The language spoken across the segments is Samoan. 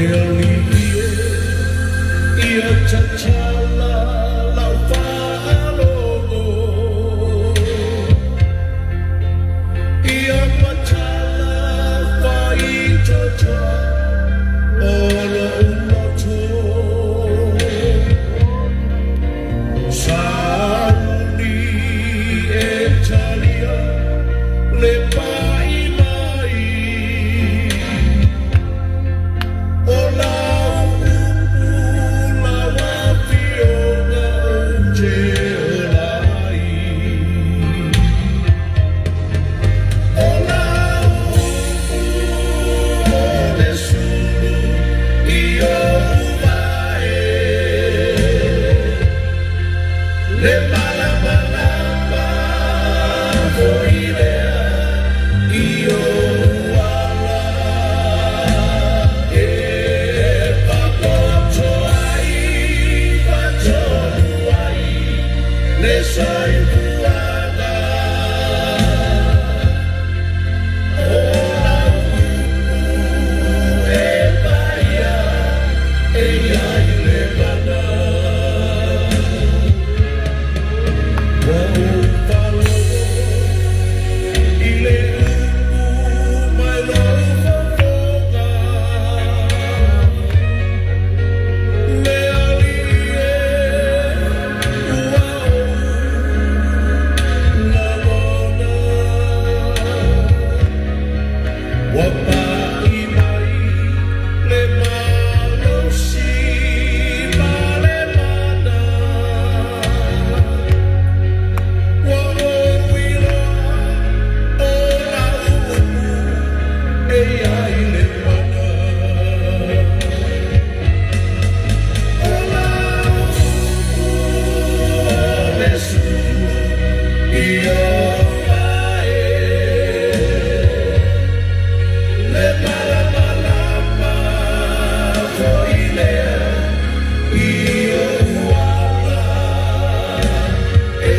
Alii e, ia tatala lau faalogo, Ia matala faaitotoa o lou loto. Sauni e talia le pai mai, O lau upu lau afioga ou te ola ai. O lau upu o le sulu i ou vae, Le malamalama foi lea i ou ala, E faapoto ai, faatonu ai le soifuaga. O lau upu e paia e i ai le mana. Ua ou faalogo i le upu mai lou fofoga, Le Alii e, ua ou lagona. Ua pai mai le malosi ma le mana, Ua ou iloa o lau upu e i ai le mana. O lau upu o le sulu i ou vae, Le malamalama foi lea i ou ala, E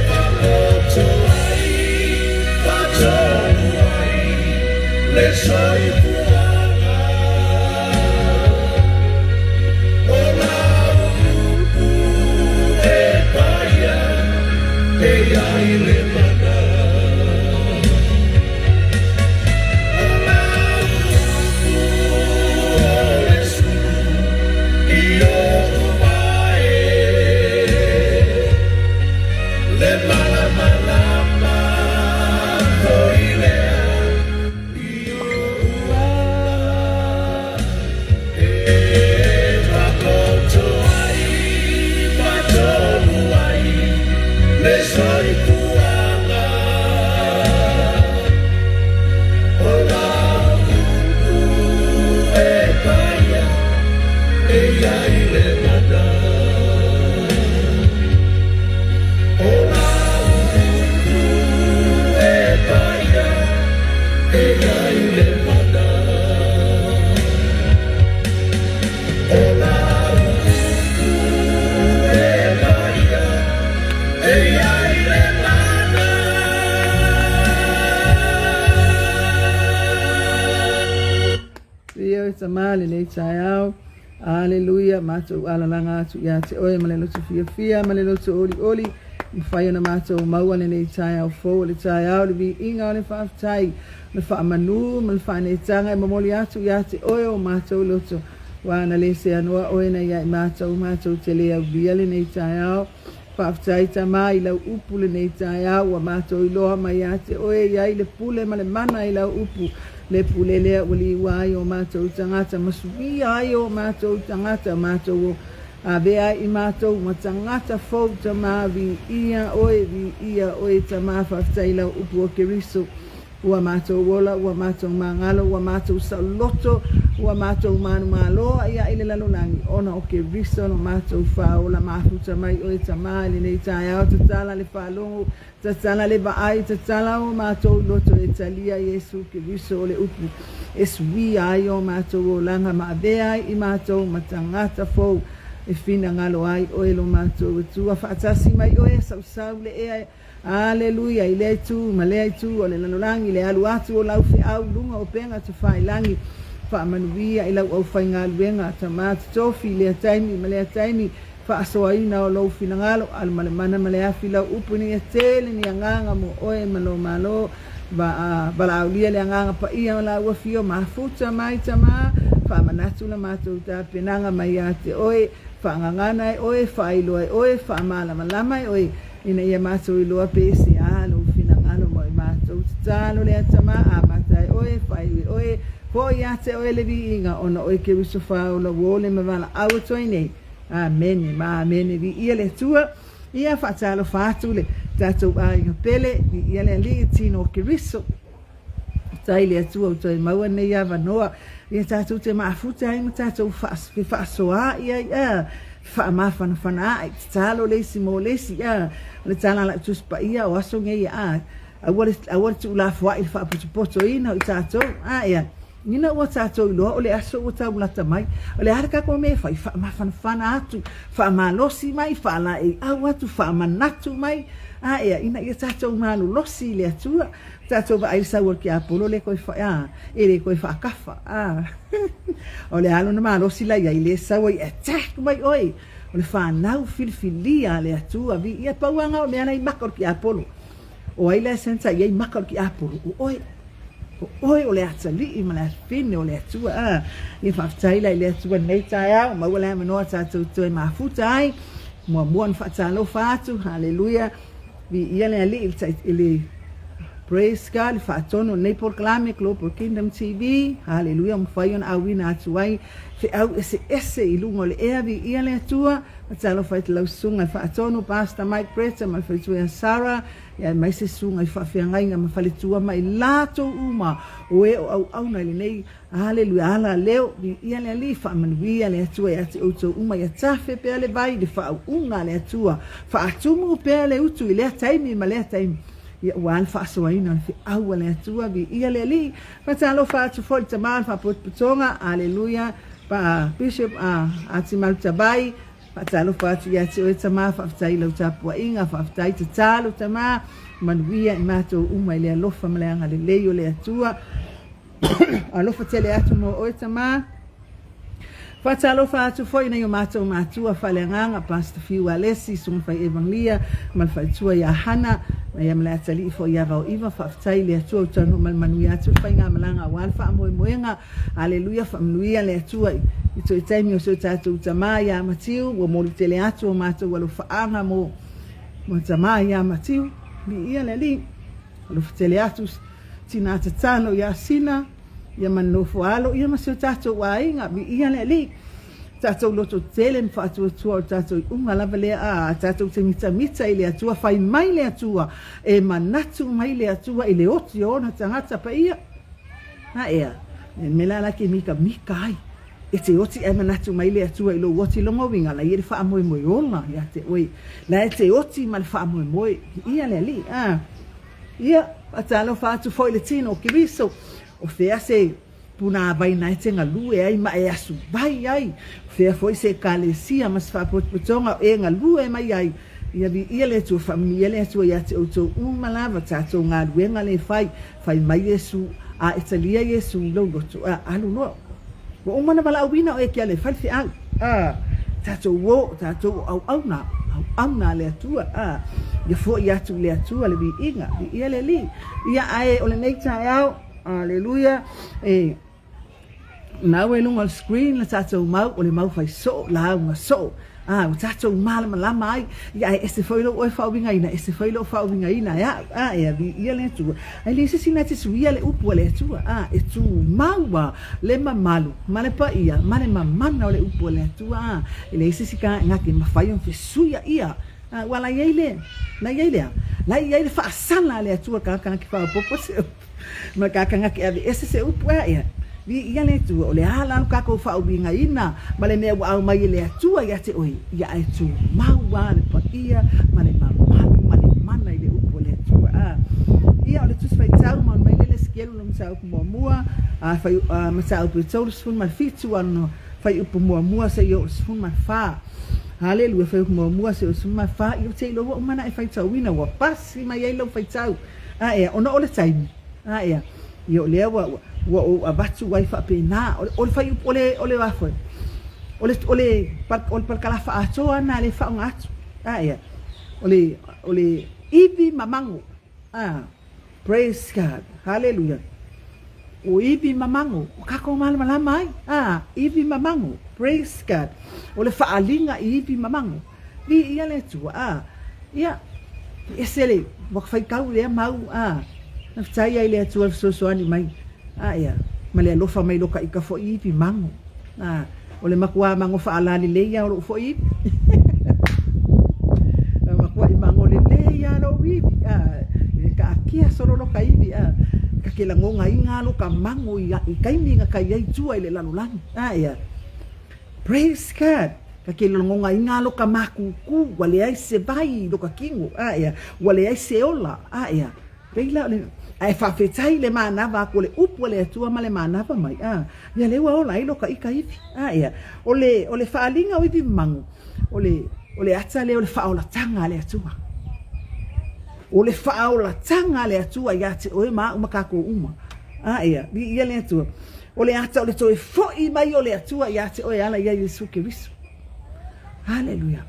faapoto ai, faatonu ai le soifuaga. O lau upu e paia e i ai le mana. O lau upu o le sulu i ou vae, Le malamalama foi lea i ou ala, E faapoto ai, faatonu ai le soifuaga. O lau upu e paia e i ai le mana. O lau upu e paia e i ai le mana. O lau upu e paia e i ai le mana. Viia oe Tama lenei taeao. Aleluia, matou alalaga atu ia te oe ma le loto fiafia ma le loto olioli. Mafai ona matou maua lenei taeao fou o le taeao o le viiga o le faafetai, o le faamanu ma le faaneetaga e momoli atu ia te oe o matou loto. Ua na le seanoa oe na ia i matou, matou te le aulia lenei taeao. Faafetai Tama i lau upu lenei taeao ua matou iloa mai ia te oe e i ai le pule ma le mana i lau upu, le pule lea ua liua ai o matou tagata ma suia ai o matou tagata, matou o avea ai i matou ma tagata fou Tama, viia oe, viia oe Tama, faafetai i lau upu o Keriso. Ua matou ola, ua matou magalo, ua matou saoloto, ua matou manumalo aia i le lalolagi, ona o Keriso lo matou faaola mafuta mai oe Tama i lenei taeao, tatala le faalogo, tatala le vaai, tatala o matou loto e talia Iesu Keriso o le upu e suia ai o matou olaga ma avea ai i matou ma tagata fou e finagalo ai oe lo matou Atua. Faatasi mai oe, sausau le ea Aleluia! I lea itu ma lea itu o le lalolagi, le alu atu o lau feau i luga o upega tafailagi. Faamanuia i lau aufaigaluega, tama totofi i lea taimi ma lea taimi, faasoaina o lou finagalo, alu ma le mana ma le afi lau upu ina ia tele ni agaga mo oe ma lou Malo. Valaaulia le Agaga Paia o lau afio mafuta mai tama, faamanatu la matou tapenaga mai ia te oe, faagagana e oe, faailoa e oe, faamalamalama e oe, ina ia matou iloa pe se a lou finagalo mo i matou. Tatalo lea tama, amata e oe, faaiu e oe, foi ia te oe le viiga ona oe Keriso faaola ua ole ma valaau atu ai nei. Amene ma amene. Viia le Atua. Ia faatalofa atu le tatou aiga pele, viia le Alii, tino o Keriso. Tai le Atua ua toe maua nei avanoa ia tatou te mafuta ai ma tatou fefaasoaai ai, a faamafanafana ai, tatalo le isi mo le isi, a o le tala a lau Tusi Paia o aso nei, a aua le aua le tuulafoai le faapotopotoina o i tatou, a ia Ina ua tatou iloa o le aso ua tau lata mai, o le a le tatou mea e fai? Faamafanafana atu, faamalosi mai, faalaeiau atu, faamanatu mai, a ea, ina ia tatou malolosi i le Atua. Tatou vaai i le sau o le tiapolo le toe a, e le toe faatafa, a. O le a lona malosi la i ai, le sau ai e attack mai oe. O le fanau filifilia a le Atua, viia, pau lava na o mea la i maka o le tiapolo. O ai la e sensa i ai maka o le tiapolo? O oe. O oe o le atalii ma le afafine o le Atua. A, ia faafetai la i le Atua lenei taeao, maua le avanoa tatou toe mafuta ai. Muamua ona faatalofa atu, haleluia, viia le Alii i le Praise God, le faatonu o lenei polokalame Global Kingdom TV, haleluia, ua mafai ona auina atu ai feau eseese i luga o le ea, viia le Atua. Faatalofa i lau susuga i le faatonu Pastor Mike Bretta ma le faletua ia Sarah, ia aemaise susuga i faafeagaiga ma faletua ma i latou uma o e o auauna i lenei Aleluia ala leo, viia le Alii, faamanuia le Atua ia te outou uma, ia tafe pea le vai i le faauuga a le Atua, faatumu pea le utu i lea taimi ma lea taimi, ia ua le faasoaina o le feau a le Atua, viia le Alii. Faatalofa atu foi i le Tama o le Faapotopotoga, Aleluia, pa Bishop Atimalu Tavai, Faatalofa atu ia te oe tama, faafetai i lau tapuaiga, faafetai tatalo tama, manuia i matou uma i le alofa ma le agalelei o le Atua. Alofa tele atu mo oe tama. Faatalofa atu foi i nai o matou matua faaleagaga, Pastor Fiu Alesi, Susuga Fai Evangelia ma le faletua ia Hana, ia ma le atalii foi ia Vaoiva. Faafetai i le Atua ua taunuu ma le manuia atu le faigamalaga aua le faamoemoega. Aleluia, faamanuia le Atua i toe taimi o si o tatou tama ia Matiu, ua momoli tele atu o matou alofaaga mo mo tama ia Matiu. Viia le Alii, alofa tele atu tina tatalo ia Sina, ia ma nofo alo ia ma si o tatou aiga. Viia le Alii. Tatou loto tele ma faatuatua o le tatou iuga lava lea, a tatou te mitamita i le Atua, fai mai le Atua, e manatu mai le Atua i le oti o ona tagata paia. A ea, le mea la la ke mikamika ai, e te oti ae manatu mai le Atua i lou oti lona uiga la ia le faamoemoe ola ia te oe, la e te oti ma le faamoemoe ia le Alii. A, ia, faatalofa atu foi i le tino o Keriso, o fea se punāvai na e te galue ai ma e asu vai ai, o fea foi se ekalesia ma se faapotopotoga o e galue mai ai, Ia viia le Atua, faamanuia le Atua ia te outou uma lava, tatou galuega le fai, fai mai Iesu, a e talia Iesu i lou loto, a alu loa. Ua uma ona valaauina oe e ke ala e fai le feau, a tatou o, tatou o auauna, auauna a le Atua, a ia foi atu i le Atua le viiga, viia le Alii. Ia ae o lenei taeao, aleluia, e Nau e luga o le screen le tatou mau, o le mau fai soo, lauga soo. A, ua tatou malamalama ai, ia ae ese foi lou oe faauigaina, ese foi lou faauigaina e au, a, e viia le Atua. Ae leai se isi na te suia le upu a le Atua, a, e tumau a le mamalu ma le paia ma le mamana o le upu a le Atua, a, e leai se isi na te mafai ona fesuia ia. A, ua la i ai le, la i ai le a? La i ai le faasala a le Atua tagata na te faaopoopo se upu. Ma ka kanga ke ave ese se upu a ia. Viia le Atua, o le a la lo tatou faauigaina ma le mea ua aumai e le Atua ia te oe, ia ae tumau a le paia ma le mamalu ma le mana i le upu a le Atua. A ia o le Tusi Faitau ma mai le le sikelu no mataupu muamua, a fai a mataupu e 37 a no fuaiupu muamua seia oo i le 14. Haleluia, fuaiupu muamua seia oo i le 14, ia ou te iloa ua uma ona e faitauina, ua pasi mai ai lau faitau. A ea, ona o le taimi, a ea, ia o lea ua, Ua ou avatu ai faapena. O le fuaiupu, o le, o le a foi? O le, o le, o le palakalafa atoa lena lea e faaaoga atu. A ia. O le, o le ivi ma mago. A, praise God. Haleluia. O ivi ma mago, o kākou malamalama ai. A, ivi ma mago. Praise God. O le faaaliga i ivi ma mago. Viia le Atua. A, ia, e ese le, ua faitau lea mau, a, faafetai ai le Atua le fesoasoani mai, a, ia, ma le alofa mai lo ka ika foi ivi mago. A, o le makuā mago faalalelei lava o lou foi ivi. O le makuaʻi mago lelei lava lou ivi, a, e kaakia solo lo ka ivi, a, ka ke lagogaina lo ka mago i, i taimi na kai ai tua i le lalolagi. A, ia, Praise God! Ka ke logogaina lo ka mākūkū, ua leai se vai i lo ka kino, a ea, ua leai se ola, a ea, peila o le, a e faafetai i le manava aku o le upu a le Atua ma le manava mai, a, ia lea ua ola ai lo ka ika ivi, a ea, o le, o le faaaliga o ivi mago, o le, o le ata lea o le faaolataga a le Atua. O le faaolataga a le Atua iā te oe ma a'u ma kākou uma. A ea, viia le Atua. O le ata o le toe foʻi mai o le Atua iā te oe e ala iā Iesu Keriso. Haleluia.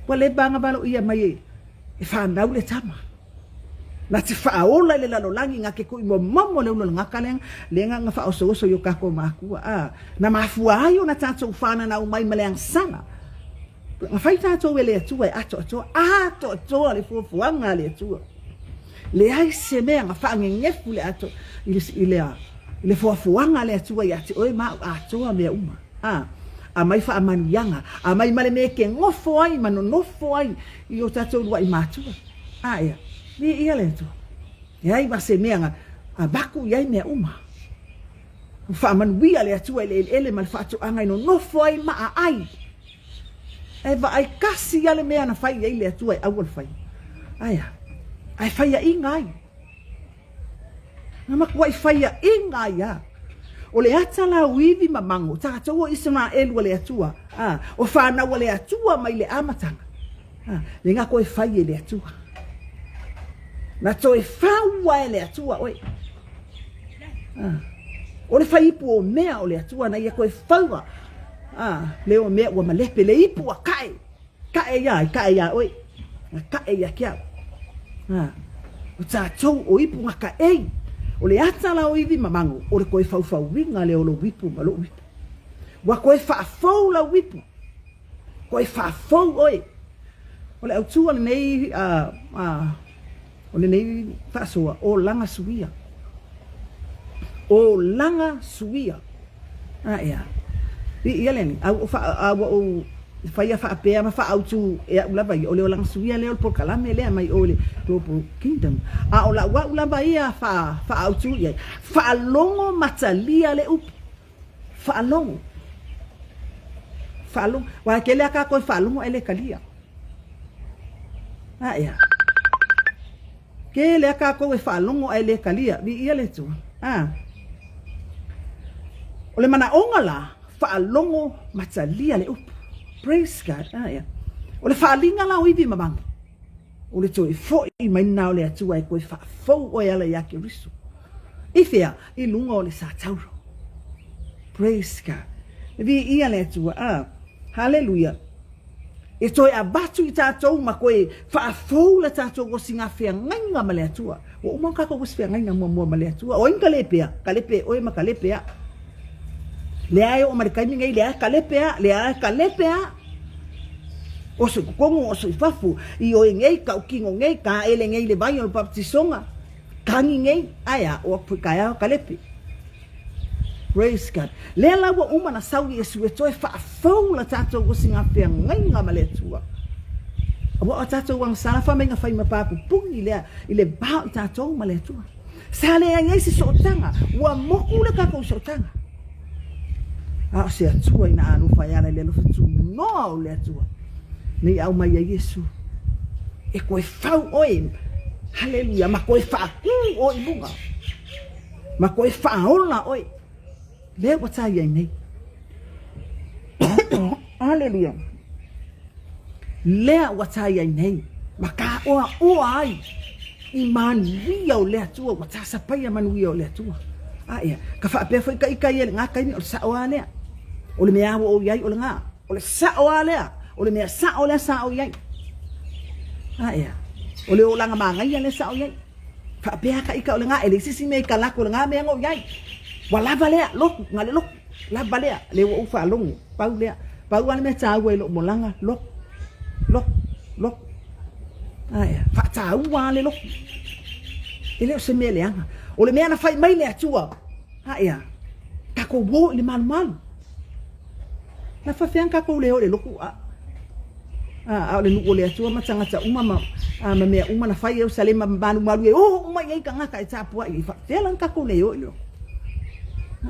Ua leva agavalo ia mai e, e whanau le tama. Na te whaaola i le lalolagi nga ke kui momomo le ulo ngaka le le nga nga whaososo i o kako makua. A, na mafua ai o na tātou whananau mai ma le angsana. Na whai tātou e le Atua e atoatoa, atoatoa le fuafuaga a le Atua. Leai se mea na faagegefu le ato i le, i le, i le foafoaga a le Atua iā te oe ma au atoa mea uma. A, aumai faamanuiaga, aumai ma le mea e ke gofo ai ma nonofo ai i o tatou luaʻi matua. A ea, viia le Atua. Leai ma se mea na avatu i ai mea uma. Ua faamanuia le Atua i le eleele ma le faatoaga e nonofo ai ma aai. E vaai kasi lava le mea na fai ai le Atua e aua le fai. Ae a? Ae faiaʻiga ai. Na matuai faiaʻiga ai a. O le ata la o ivi ma mago, tatou o Isaraelu a le Atua, a, o whanau a le Atua mai le amataga. A, le nga koe fai e le Atua. Na toe faua e le Atua oe. A, o le fai ipu o mea o le Atua na ia koe faua. A, le o mea ua malepe, le ipu a kae. Kae ia ai, kae ia oe. Na kae ia ke au. A, o tātou o ipu nga kaei. O le ata la o ivi ma mango, o le koe faufauina le o lou ipu ma lou ipu. Ua koe faafou lau ipu. Koe faafou oe. O le autū o lenei, a, a, o lenei faasoa, olaga suia. Olaga suia. A ea. Viia le Alii. A ua a ua ou faia faapea ma faaautu e a'u lava ia, o le olaga suia lea o le polokalame lea mai o i le Global Kingdom. A o la'u a'u lava ia faa, faaautu i ai, faalogo ma talia le upu. Faalogo. Faalogo. Aua e tele lava tatou e faalogo ae le talia. A ea. Tele lava tatou e faalogo ae le talia. Viia le Atua. A. O le manaoga la, faalogo ma talia le upu. Praise God. A ea. O le faaaliga la o ivi ma mago. O le toe foʻi mai lena o le Atua e toe faafou oe e ala iā Keriso. I fea? I luga o le satauro. Praise God. Viia le Atua. Ah, haleluia. E toe avatu i tatou ma toe faafou la tatou osi ngā feagaiga ma le Atua. Ua uma ona tatou osi feagaiga muamua ma le Atua. O ai na kalepea? Kalepe oe ma kalepe a'u. Lea e oo mai le taimi nei, lea e kalepe a, lea e kalepe a. Oso i totonu, oso i fafo, i oe nei, tautino nei, taele nei le vai o le baptisoga, tagi nei, ae a, o atu foi taeao kalepe. Praise God. Lea la ua uma na sau Iesu e toe faafou la tatou osi ngā feagaiga ma le Atua. Ua o tatou agasala fa mai nga fai ma pāpupuni lea i le va o tatou ma le Atua. Sa leai ai se sootaga, ua moku le tatou sootaga. A o se Atua ina alofa e ala i le alofa tunoa o le Atua. Nei aumai ai Iesu. E koe fau oe, haleluia, ma koe faakū oe i luga. Ma koe faaola oe. Lea ua tā i ai nei. Haleluia. Lea ua tā i ai nei. Ma ka oa oa ai i manuia o le Atua. Ua tā sapaia manuia o le Atua. A ea, ka faapea foi ka ika ia i lena taimi, o le sao lava lea. O le mea lava ua ou i ai o lena. O le sao lava lea. O le mea sao lea sa ou i ai. A ea, o le olaga manaia lea sa ou i ai. Faapea ka ika o lena, e leai se isi mea i tala atu o lena mea na ou i ai. Ua lava lea, lotu, na o le lotu. Lava lea, lea ua ou faalogo, pau lea. Pau lava le mea taua i lou molaga, lotu, lotu, lotu. A ea, faataua lava le lotu. E le o se mea leaga. O le mea na fai mai le Atua, a ea, tatou o i le malumalu. Na faafefea ona tatou le o i le lotu a, a o le nuu o le Atua ma tagata uma ma, a, ma mea uma na fai i Ierusalema ma malumalu e o uma i ai tagata e tapuai ai. Faafefea la ona tatou le o i le lotu? A,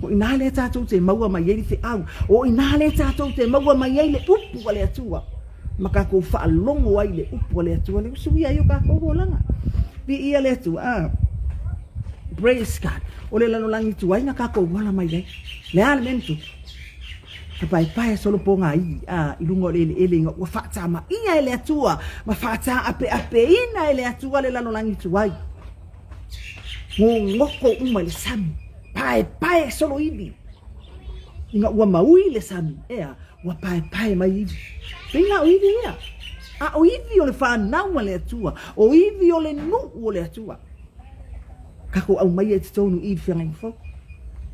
o i ina lea tatou te maua mai ai le feau. O i ina lea tatou te maua mai ai le upu a le Atua ma tatou faalogo ai i le upu a le Atua lea ua suia ai o tatou olaga. Viia le Atua. A, praise God. O le lalolagi tuai na tatou ola mai ai. Le a le mea na tupu? Ka paepae solo pogaivi a i luga o le eleele ina ua faatamaia e le Atua ma faataapeapeina e le Atua le lalolagi tuai. Gogoto uma i le sami, paepae solo ivi. Ina ua maui le sami, ea, ua paepae mai ivi. Pei na o ivi ia. A o ivi o le fanau a le Atua, o ivi o le nuu o le Atua. Tatou aumaia i totonu i le feagaiga fou.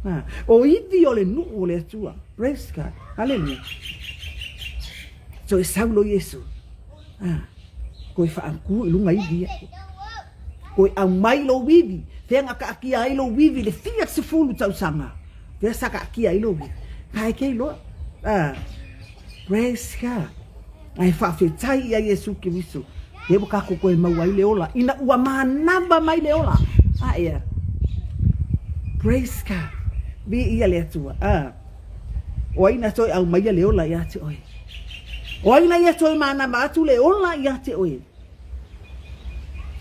Ha. O ivi o le nuu o le Atua. Praise God. Hallelujah. Toe sau lo Iesu. Ha. Koe whaanku i lunga ivi ia. Koe aumai lou ivi. Fea nga kaakia ai lou ivi le fia sefulu tausaga. Fea sa kaakia ai lou ivi. Ka e kei loa. Ha. Praise God. Ae faafetai ia Iesu Keriso, lea ua kakou koe maua ai le ola, ina ua manava mai le ola. A ea. Praise God. Viia le Atua. A. O ai na toe aumaia le ola ia te oe? O ai na ia toe manava atu le ola ia te oe?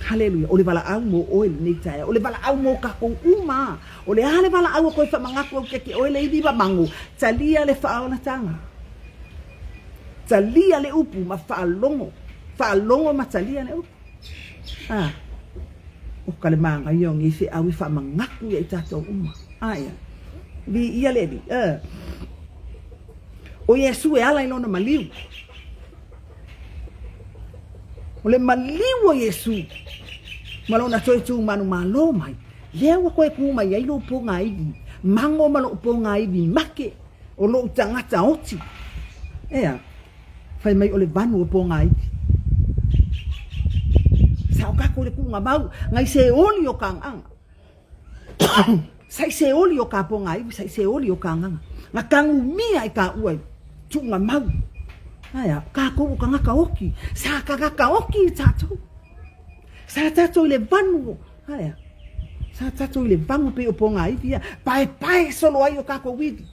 Haleluia. O le valaau mo oe lenei taeao. O le valaau mo kakou uma. O le a le valaau a koe whamangaku au kia ke oe le iwi mamango. Talia le whaaolatanga. Talia le upu ma faalogo. Faalogo ma talia le upu. Ah. O ka le māngaia o nei feau e whamangaku ia i tātou uma. Ah, ia. Vi ia le li. Uh. O Iesu e ala i lona maliu. O le maliu o Iesu. Ma lona toe tū manu malo mai. Lea ua koe kū mai ai lou pōgaiwi. Mango ma lou pōgaiwi make. O lou tagata oti. Ea, fai mai o le vanu o Pōgaiwi. Sa o kakou le kuʻuga mau, ngai se oli o ka agaga. Sa i se oli o ka Pōgaiwi, sa i se oli o ka agaga. Nga kagumia i ka ua i tuʻuga mau. Aea, o kakou o kagaka oki. Sa kagaka oki i tatou. Sa tatou i le vanu o, aea, sa tatou i le vagu pei o Pōgaiwi ia, paepae solo ai o kakou iwi.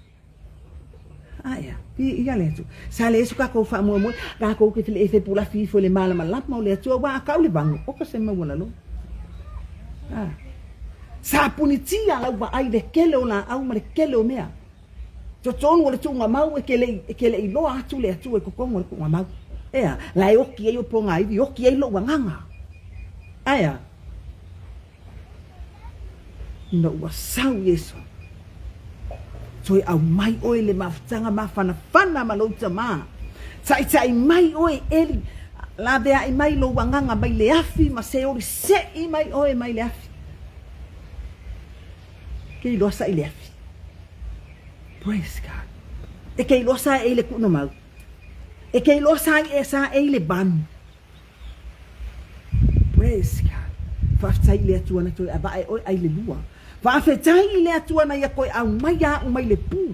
Aea, viia le Atua. Sa le eso kakou faamoemoe, kakou ke fele e pulafi ifo i le malamalama o le Atua, ua a kau le vagu, oka se maualalo. A. Sa punitia lau vaai i le kele o laau ma le kele o mea. Totonu o le tuugamau e ke le e ke le iloa atu le Atua i totonu o le tuugamau. Ea, la e oki ai o Pogaiwi, oki ai lou agaga. Aea, ina ua sau Iesu, toe aumai oe le mafutaga mafanafana ma lou tamā. Taitai mai oe Eli, laveai mai lou agaga mai le afi ma seoli seʻi mai oe mai le afi. Ke iloa sa i le afi. Praise God. E ke iloa sa e i le kuʻuna mau. E ke iloa sa i e sa e i le vanu. Praise God. Faafetai i le Atua na toe avae oe ai le lua. Faafetai i le Atua na ia koe aumai aʻu mai le pū.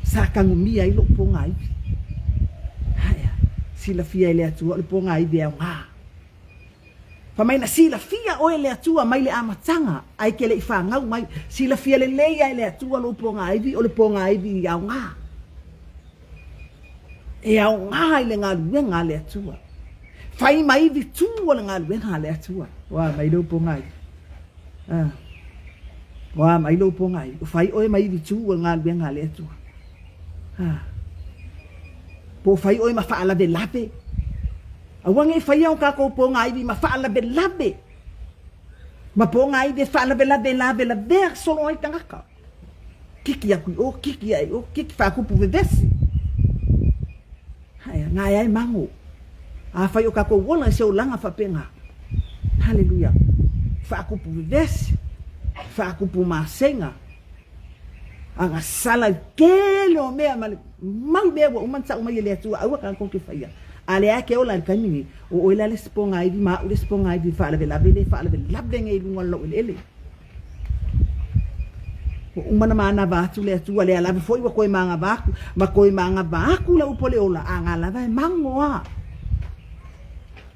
Sa kagumia ai loʻu pōgaiwi. Aea, silafia e le Atua o le pōgaiwi e aogā. Fai mai na silafia oe e le Atua mai le amataga ae ke le i fanau mai. Silafia lelei ia e le Atua lou pōgaiwi o le pōgaiwi i aogā. E aogā i le galuega a le Atua. Fai ma iwi tū o le galuega a le Atua. Ua mai lou pōgaiwi. Ah. Ua mai lou pōgaiwi. O fai oe ma iwi tū o le galuega a le Atua. Ah. Po fai oe ma faalavelave. Aua ne i faia o kakou pōgaiwi ma faalavelave. Ma pogaivi e faalavelave e lavelavea solo ai tagata. Kiki aku i o, kiki ae i o, kiki faakupu vevesi. Haea, gaea e mago. Afai o kakou ola i se olaga faapena. Haleluia. Faakupu vevesi, faakupu masega, agasala i tele o mea ma le mau mea ua uma ona tau mai e le Atua aua tatou te faia. A lea e te ola i le taimi nei, o oe la le isi pogaivi ma au le isi pogaivi e faalavelave le faalavelave nei i luga o le laueleele. Ua uma ona manava atu le Atua, lea lava foi ua toe manava atu, ma toe manava atu le upu o le ola, a na lava e mago a.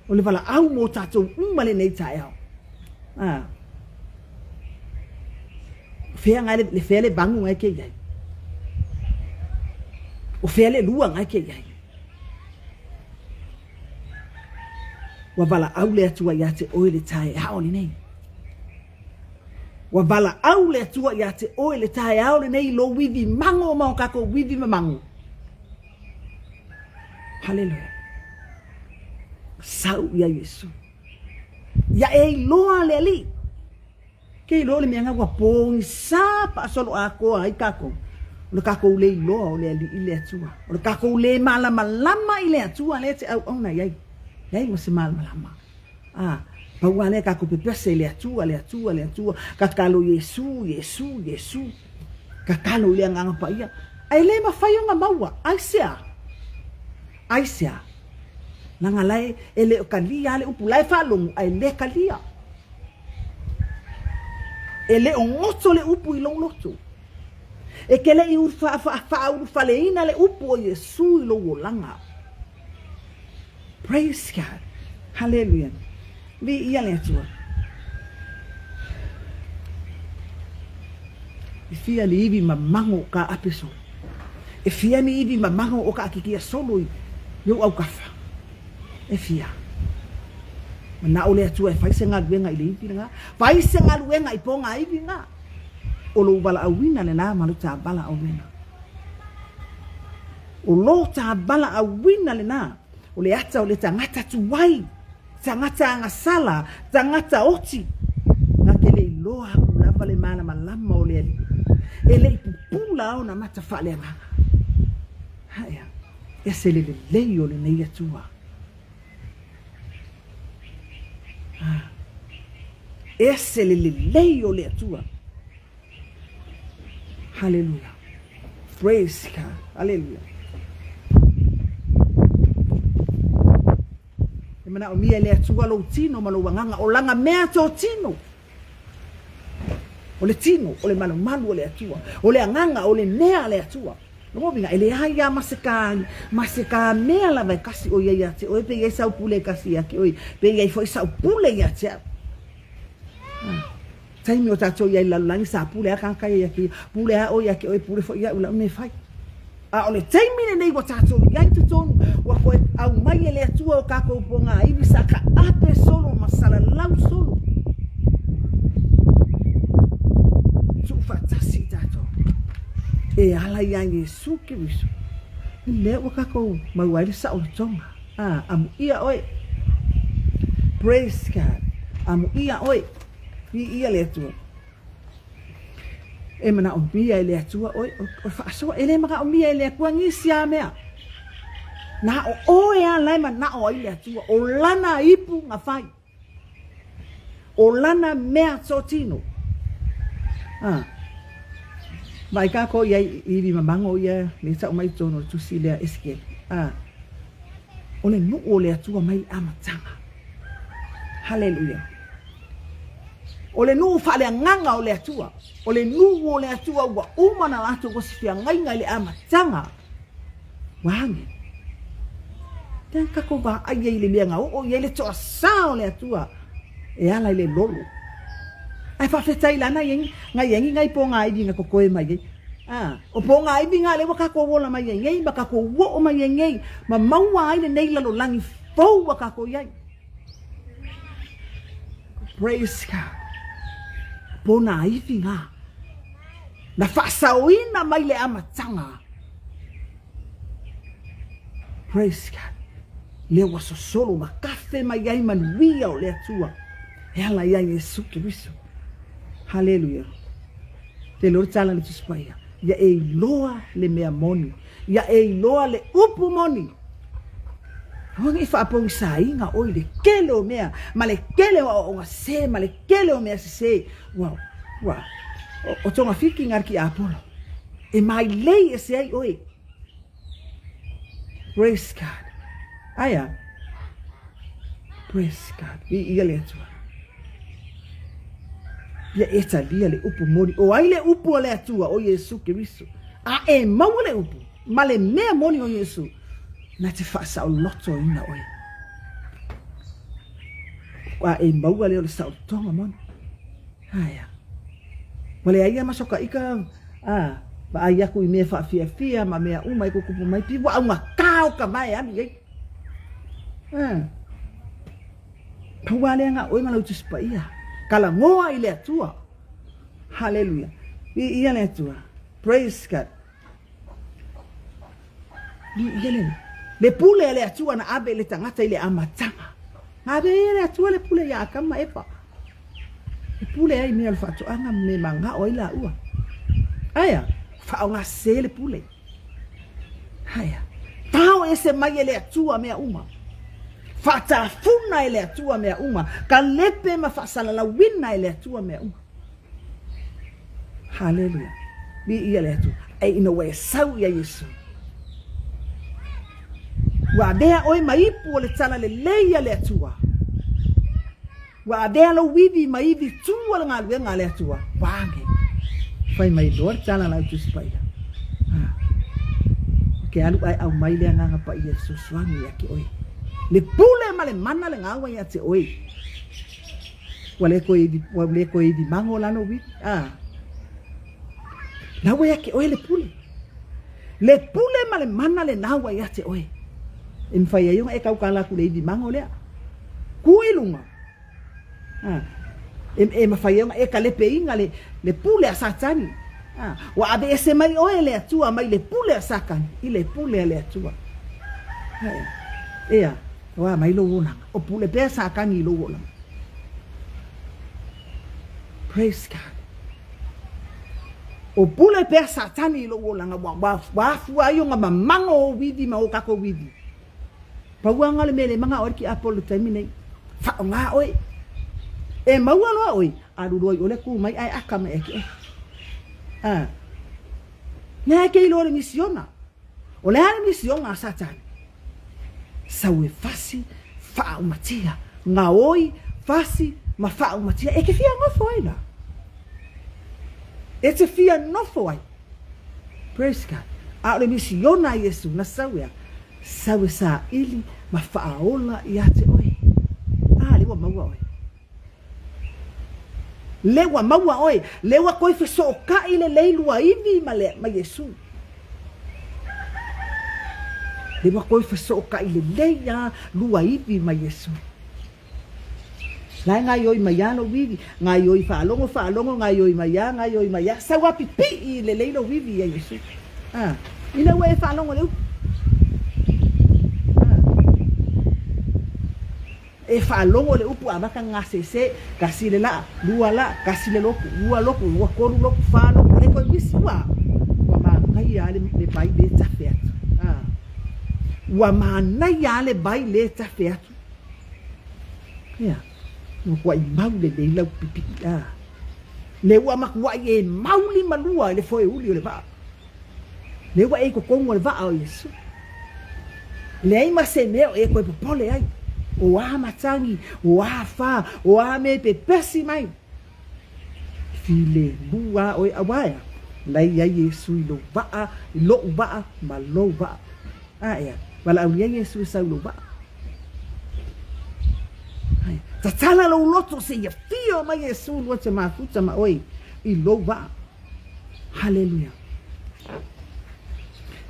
O le valaau mo tatou uma lenei taeao. A. O fea ngai le, fea le vagu ngai ke iai? O fea le lua ngai ke iai? Ua valaau le Atua ia te oe le taeao lenei. Ua valaau le Atua ia te oe le taeao lenei i lou ivi mago ma o kakou ivi mamago. Haleluia. Sau ia Iesu. Ia e iloa le Alii. Ke iloa o le mea na ua pogisa faasoloatoa ai tatou, o le tatou le iloa o le Alii le Atua, o le tatou le malamalama i le Atua lea e te auauna i ai, leai ma se malamalama. A, pau lava lea tatou pepese i le Atua, le Atua, le Atua, tatalo Iesu, Iesu, Iesu, tatalo i le Agaga Paia, ae le mafai ona maua, aisea? Aisea? Leaga la e le o talia lava le upu, la e faalogo ae le talia. E le o goto le upu i lou loto. E te le i faaulufaleina le upu o Iesu i lou olaga. Praise God. Haleluia. Viia le Atua. E fia ni ivi mamago o ka ape solo. E fia ni ivi mamago o ka akikia solo i ou aukafa. E fia. Manao le Atua e fai se galuega i le ivi lena. Fai se galuega i poga ivi na. O lou valaauina lena ma lo ta valaauina. O lo ta valaauina lena. O le ata o le tagata tuai, tagata agasala, tagata oti, na te le iloa aku lava le malamalama o le Alii, e le i pupula ona mata faaleagaga. Aea, ese le lelei o lenei Atua. Ah, ese le lelei o le Atua. Haleluia. Praise God. Haleluia. E manaomia e le Atua lou tino ma lou agaga, o lana mea totino. O le tino, o le malumalu o le Atua. O le agaga, o le mea a le Atua. Lona uiga, e leai lava ma se ka, ma se ka mea lava e kasi o ia ia te oe, pe i ai sau pule e kasi ia te oe, pe i ai foi sau pule ia te au. Ah. Taimi o tatou i ai i le lalolagi sa pule a tagata ia ia te ia, pule a oe ia te oe, pule foi iaʻu i lau mea e fai. A o le taimi lenei ua tatou i ai i totonu, ua toe aumai e le Atua o tatou pogāivi sa taape solo ma salalau solo. Tuufaatasi i tatou e ala iā Iesu Keriso, i lea ua tatou maua ai le saolotoga. A, amuia oe. Praise God. Amuia oe. Viia le Atua. E manaomia e le Atua oe, o le faasoa, e le manaomia e le Atua nisi a mea. Na o oe a la e manao ai le Atua, o lana ipu na fai. O lana mea totino. Ah. Vaai kākou i ai i iwi mamago ia le tau mai totonu o le tusi lea Esekiele. Ah. O le nuu o le Atua mai le amataga. Haleluia. O le nuu faaleagaga o le Atua. O le nuu o le Atua ua uma na latou osi feagaiga i le amataga. Ua age. Tena tatou vaai ai i le mea na oo i ai le toasā o le Atua e ala i le lolo. Ae faafetai la nai ai, nai ai nai pogāivi na totoe mai ai. A, o pogāivi na lea ua tatou ola mai ai nei ma tatou oo mai ai nei ma maua ai lenei lalolagi fou ua tatou i ai. Praise God. Pogāivi na. Na faasaoina mai le amataga. Praise God. Lea ua sosolo ma kafe mai ai manuia o le Atua. E ala ia Iesu Keriso. Haleluia. Te iloa le tala a le Tusi Paia, ia e iloa le mea moni, ia e iloa le upu moni. Aua ne i faapogisaina oe i le tele o mea, ma le tele o aoaoga sese, ma le tele o mea sese. Ua, ua, o togafiti na le tiapolo, e mailei ese ai oe. Praise God. Aia. Praise God. Viia le Atua. Ia e talia le upu moni. O ai le upu a le Atua? O Iesu Keriso. A e maua le upu ma le mea moni o Iesu, na te faasaolotoina oe. A e maua lea o le saolotoga moni. Aia. Ua leai a ma sokaika a vaai aku i mea faafiafia ma mea uma e tutupu mai, pei ua augatā o ka vae alu i ai. A. Pau lava lea na oe ma lau Tusi Paia. Talanoa i le Atua. Haleluia. Viia le Atua. Praise God. Viia le Le pule a le Atua na ave i le tagata i le amataga. Na ave ai e le Atua le pule iā Akama ma Epa. E pule ai i mea o le faatoaga ma mea e magao ai laua. Aea, faaaoga sese le pule. Aea, tao ese mai e le Atua mea uma. Faatafuna e le Atua mea uma. Kalepe ma faasalalauina e le Atua mea uma. Haleluia. Viia le Atua. E ina ua e sau ia Iesu. Ua avea oe ma ipu o le tala lelei a le Atua. Ua avea lou ivi ma ivi tū o le galuega a le Atua. Ua age. Fai mai loa le tala a lau Tusi Paia. Ha. O ke alu ae aumai le Agaga Paia e fesoasoani ia te oe. Le pule ma le mana le gaua ia te oe. Ua le toe ivi, ua le toe ivi mago la lou ivi. A. La ua ia te oe le pule. Le pule ma le mana lena ua ia te oe. E mafai ai ona e tautala atu i le ivi mago lea. Ku i luga. A. E, e mafai ai ona e kalepeina le, le pule a Satani. A. Ua aveese mai oe e le Atua mai le pule a Satani i le pule a le Atua. Ae. Ea. Ua mai lou olaga. O pule pea Satani i lou olaga. Praise God. O pule pea Satani i lou olaga ua, ua, ua afua ai ona mamago ou ivi ma o tatou ivi. Pau lava le mea le manao ai le tiapolo i le taimi nei. Faaaoga oe. E maua loa oe, alu loa i o le tu mai ae aka mai ia te oe. A. Lea e te iloa le misiona. O le a le misiona a Satani? Sau e fasi, faaumatia. Gaoi, fasi, ma faaumatia. E te fia nofo ai la. E te fia nofo ai. Praise God. A o le misiona a Iesu, na sau ea, sau e saili ma faaola ia te oe. A, lea ua maua oe. Lea ua maua oe, lea ua toe fesootai lelei luaiwi ma le, ma Iesu. Lea ua toe fesootai lelei lava luaiwi ma Iesu. La e gaioi mai lava lou iwi, gaioi faalogo faalogo, gaioi mai lava, gaioi mai lava, sau lava pipii lelei lou iwi ia Iesu. A, ina ua e faalogo i le upu. A. E faalogo le upu amata gasese, kasi le laa, lua laa, kasi le lotu, ua lotu, ua tolu lotu, fa lotu, ua le toe misi, ua, ua manaia lava le, le vai le tafe atu. A. Ua manaia lava le vai le tafe atu. Ia, ua tuai mau lelei lau pipii, a. Le ua matuai e mauli malua i le foeuli o le vaa. Lea ua e i totonu o le vaa o Iesu. Leai ma se mea o e toe popole ai. O a matagi, o a fa, o a mea e pepesi mai. Filemu lava oe aua ea, la e i ai Iesu i lou vaa, i loʻu vaa ma lou vaa. A ea, valaaulia Iesu e sau i lou vaa. Ae, tatala lou loto seia afio mai Iesu lua te mafuta ma oe i lou vaa. Haleluia.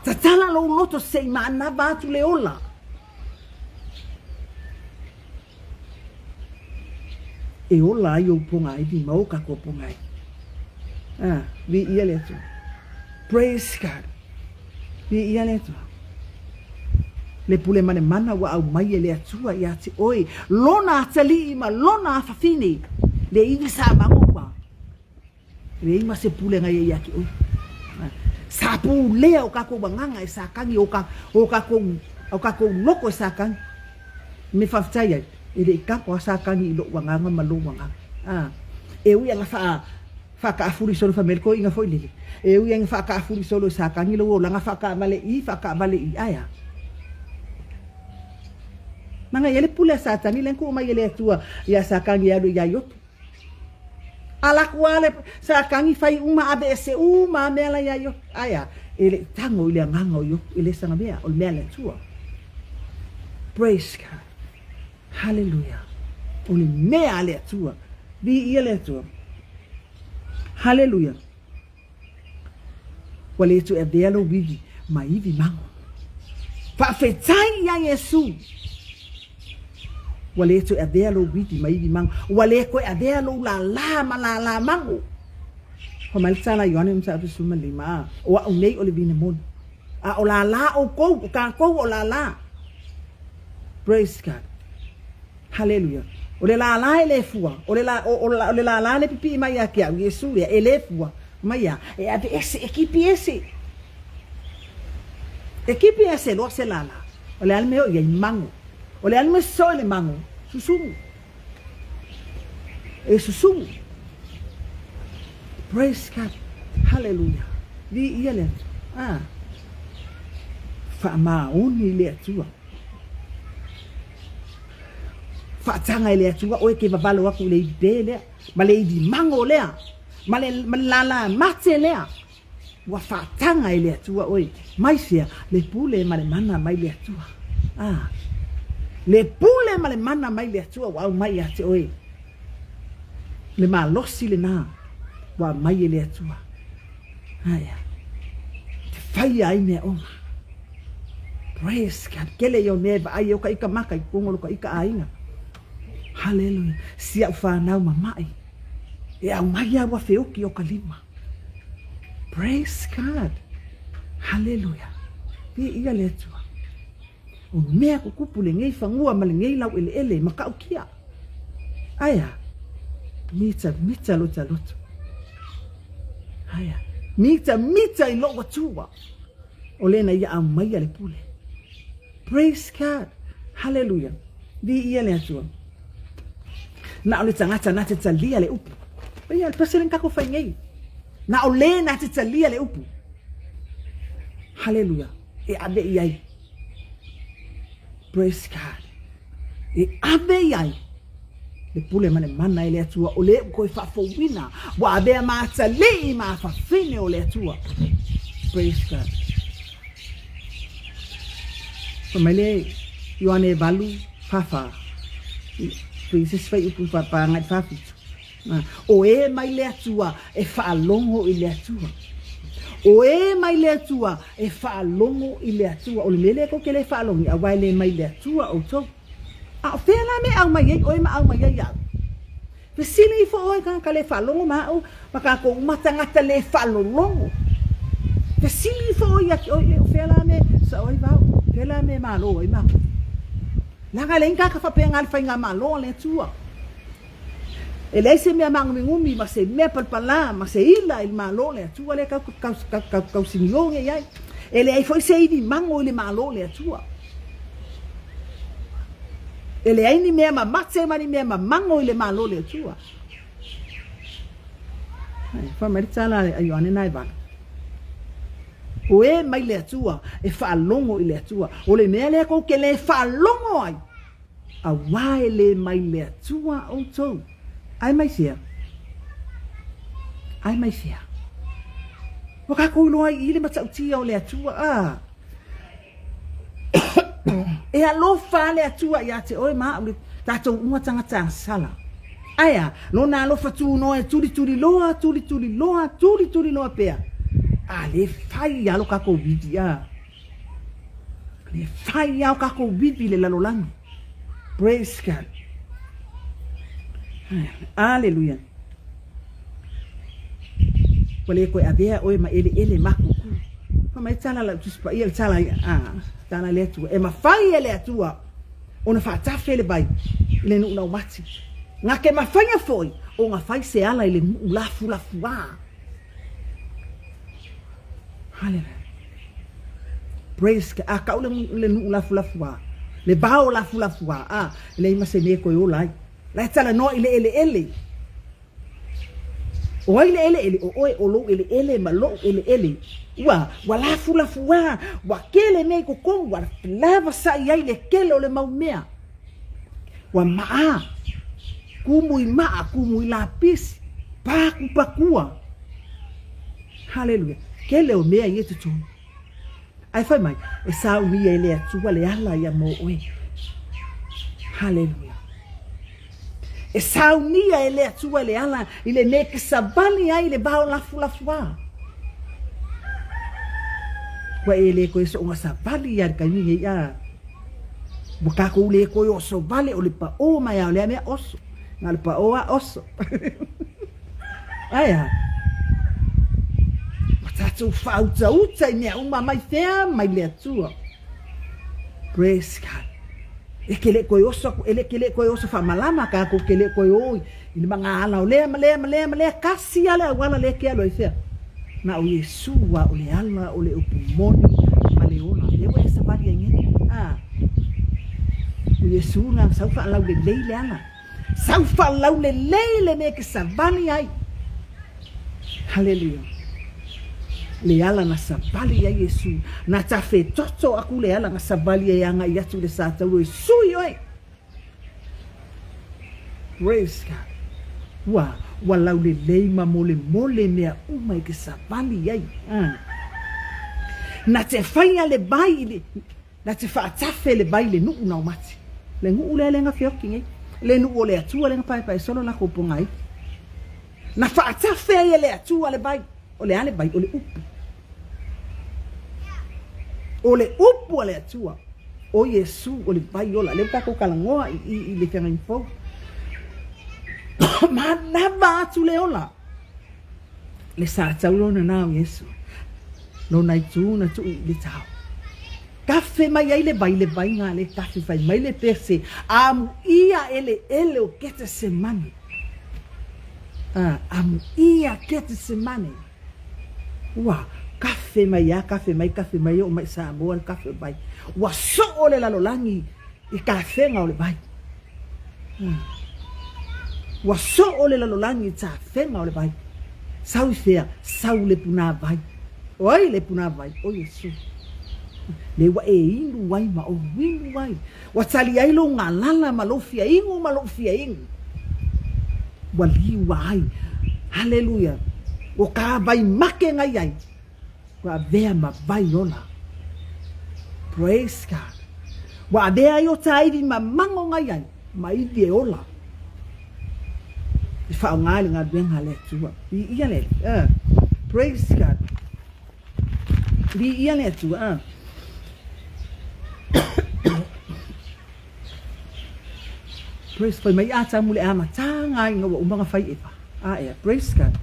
Tatala lou loto se i manava atu le ola. E ola ai ou pogaiwi ma o kakou pogaiwi. Ah, viia le Atua. Praise God. Viia le Atua. Le pule ma le mana ua aumai e le Atua ia te oe, Lona atalii ma Lona afafine, le ivi sa mago ua leai ma se pulega ia ia te oe. Sa pulea o kakou agaga e Satani, o o kakou o kakou loko e Satani. Me faafetai ai, e le i tago a Satani i lou agaga ma lou agaga. A, e ui ana faa faataafuli solo fai mai le toeaina foi lele, e ui ina faataafuli solo e Satani lou olaga faataavale i, faataavale i, ae a? Manaia ai le pule a Satani lea na tuu mai e le Atua ia Satani e alu ia Iopu. Ala atu lava le Satani fai uma aveese uma lava mea la ia Iopu. Ae a? E le i tago i le agaga o Iopu, e le saga mea, o le mea a le Atua. Praise God. Haleluia! O le mea a le Atua. Viia le Atua. Haleluia! Ua le toe avea lou ivi ma ivi mago. Faafetai ia Iesu. Ua le toe avea lou ivi ma ivi mago. Ua le toe avea lou lālā ma lālā mago. Fai mai le tala a Ioane 15, O au nei o le vine moni, a o lālā ʻoukou, o kākou o lālā. Praise God. Haleluia. O le lālā e le fua, o le, o, o, o le lālā le pipii mai ia te au, Iesu ia, e le fua, mai ia, e ave ese, e kipi ese. E kipi ese loa se lālā. O le a le mea o i ai, mago. O le a le mea sosoo i le mago, susugu. E susugu. Praise God. Haleluia. Viia le Atua. Ah. Faamaoni i le Atua. Faataga i le Atua oe ke vavalo aku i le ivi pē lea, ma le ivi mago lea, ma le, ma le lālā mate lea. Ua faataga e le Atua oe, mai fea le pule ma le mana mai le Atua. Ah. Le pule ma le mana mai le Atua ua aumai ia te oe. Le malosi lenā ua aumai e le Atua. Aia. Te faia ai mea uma. Praise God. Kele ia o mea e vaai ai o ka ika maka i totonu o lo ka ika aiga. Haleluia. Si au whanau mama'i. E aumai au a feoki o ka lima. Praise God. Haleluia. Viia le Atua. O mea kukupu lenei fanua ma lenei laueleele ma ka'ukia. Ae a? Mita mita lota loto. Ae a? Mita mita i lou Atua. O lena ia aumaia le pule. Praise God. Haleluia. Viia le Atua. Na o le tagata na te talia le upu. Ia, le president kako fai nei. Na o le na te talia le upu. Haleluia. E ave i ai. Praise God. E ave i ai le pule ma le mana e le Atua o le u koe faafouina ua avea ma atalii ma afafine o le Atua. Praise God. Fai mai le Ioane 8, 44. Pei se isi fuaiupu i agai 47. O e mai le Atua e faalogo i le Atua. O e mai le Atua e faalogo i le Atua. O le mea lea tou te le faalogo aua e le mai le Atua outou. A o fea la mea e aumai ai oe ma aumai ai au? Fesili ifo oe tagata le faalogo ma au ma tatou uma tagata le faalologo. Fesili ifo oe ia te oe, o fea la mea sao ai vao? Fea la mea e malo ai matou? Leaga e leai ni tagata faapena i le faigamalo a le Atua. E leai se mea māgumigumi ma se mea palapala ma se ila i le Malo o le Atua lea tatou tausinio nei ai. E leai foi se ivi mago i le Malo o le Atua. E leai ni mea mamate ma ni mea mamago i le Malo o le Atua. Fai mai le tala a Ioane na e 8. O e mai le Atua e faalogo i le Atua. O le mea lea tou te le faalogo ai, Auā e lē mai le Atua outou. Ae mai fea? Ae mai fea? Ua kākou iloa ai i i le matautia o le Atua, ā. E alofa le Atua iā te oe ma au le tātou uma tagata sala. Ae a, lona alofa tūnoa e tulituli loa, tulituli loa, tulituli loa pea. A lē fai ia lo kākou wiki, ā. E whai ao kākou wiwi le lalolagi. Praise God. Aleluia. Ua le koe avea oe ma eleele makuku. Fai mai tala lau Tusi Paia le tala ia, a, tala le Atua. E mafai e le Atua ona faatafe le vai i le nuu laumati. Na ke mafaia foi ona fai se ala i le nuu lafulafuā. Hallelujah. Praise God. A kau le, le nuu lafulafuā. Le vao lafulafuā. A, le ima se mea koe ola ai. La e talanoa i le eleele. O ai le eleele? O oe, o lou eleele ma lou eleele. Ua, ua lafulafuā, ua kele mea i totonu, ua lava saʻi ai le kele o le mau mea. Ua maʻā, kumu i maʻa, kumu i lapisi, pākupakua. Haleluia. Kele o mea ia i totonu. Ae fai mai, e saunia e le Atua le ala ia mo oe. Haleluia. E saunia e le Atua le ala i le mea e te savali ai i le vao lafulafuā. Ua e le koe soonga savali ia le taimi nei a. Ua kākou le koe oso vale o le paʻō mai a o lea mea oso. Na o le paʻō a oso. Ae a? Ua tātou whāutauta i mea uma mai whea mai le Atua. Praise God. E ke le koe oso aku, e le ke le koe oso whaamalama kākou ke le koe oi i le magaala o lea ma lea ma lea ma lea kasi a le auala le ke alo i whea. Na o Iesu a o le ala o le upu moni ma le ola. Le ua e savali ai nge. Ah. O Iesu na sau whaalau le lei le ala. Sau faalaulelei le mea e te savali ai. Haleluia. Le ala na savali ai Iesu. Na tafetoto aku le ala na savali ai agai atu i le sa tauro e sui oe. Praise God. Ua, ua laulelei ma molemole mea uma i te savali ai. Na te whaia le vai i le, Na te faatafe le vai le nuu nao mati. Le nuu lea le gafeoki nei. Le nuu o le Atua le gapaepae solo lakou poga ivi. Na faatafe ai e le Atua le vai. O le a le vai? O le upu. O le upu a le Atua. O Iesu o le vai ola. Lea ua tatou talanoa i i i le feagaiga fou. Manava atu le ola. Le sa tau lona na o Iesu. Lona itu na tuu i le tao. Kafe mai ai le vai, le vai nga le kafe fai mai le pese, amuia eleele o Ketesemane. Ah, amuia Ketesemane. Ua kafe mai a, kafe mai, kafe mai, oo mai Samoa le kafe o le vai. Ua soo le lalolagi i kafega o le vai. Ua soo le lalolagi i tafega o le vai. Sau i fea? Sau le punāwai. O ai le punāwai? O Iesu. Le ua e inu ai ma ou inu ai. Ua tali ai lou galala ma lou fiainu ma lou fiainu. Ua liua ai. Haleluia. O ka vai make ngai ai. Ua avea ma vai ola. Praise God. Ua avea ai o ta iwi ma mango ngai ai, ma iwi e ola. I whaonga le galuega a le Atua. Viia le Alii. Praise God. Viia le Atua. Praise Fai mai Atamu le amataga ai ina ua uma ona fai Eva. A ea. Praise God.